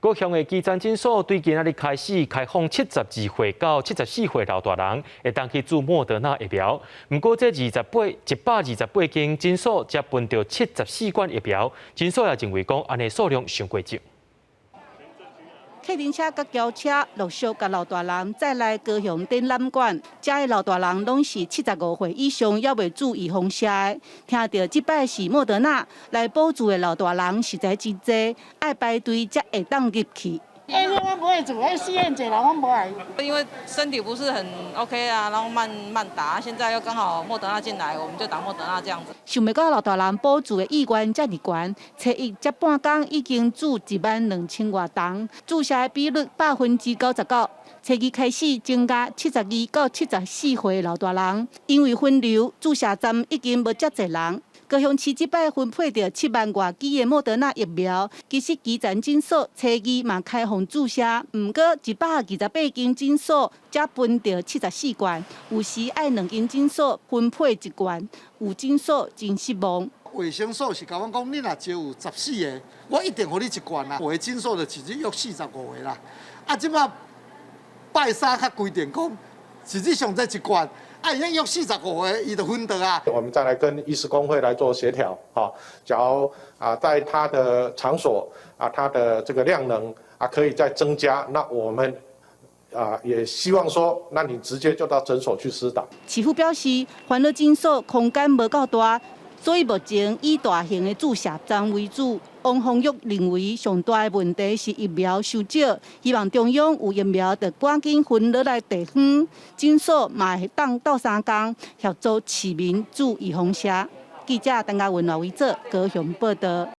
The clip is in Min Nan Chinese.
高雄的基層診所對今仔日開始開放72歲到74歲老大人會當去注莫德納疫苗。毋過這128間診所才分著74管疫苗，診所也認為講按呢數量傷過少。客運車佮轎車陸續共老大人載來高雄展覽館，遮的老大人攏是75歲以上，猶未注預防射的。聽著這擺是莫德納來補注的老大人實在真濟，愛排隊才會當入去。欸，我無愛做，彼試驗濟人，我無愛。因為身體不是很 OK 啊，然後慢慢打，現在又剛好莫德納進來，我們就打莫德納這樣子。想袂到老大人補注的意願遮爾懸，初一這半工已經注1萬2千外筒，注射的比率99%。初二開始增加72到74歲老大人，因為分流注射站已經無遮濟人。高雄市這擺分配著7萬外劑的莫德納疫苗，其實基層診所初二嘛開放注射，毋過128間診所才分著74罐，有時愛兩間診所分配一罐，有診所真失望。衛生所是共阮講，你若招有14個，我一定予你一罐啦。有的診所就一日約45個啦。啊，這擺拜三較規定講，一日上濟一罐。啊，伊約45個，伊就分著啊。我們再來跟醫師公會來做協調，哈，假如啊，在他的場所啊，他的這個量能啊，可以再增加，那我們啊也希望說，那你直接就到診所去施打。市府表示，煩惱診所空間無夠大，所以目前以大型的注射站為主。王宏玉認為，上大的問題是疫苗傷少，希望中央有疫苗就趕緊分落來地方診所，嘛會當鬥相共協助市民注預防射。記者鄧家文、羅維哲高雄報道。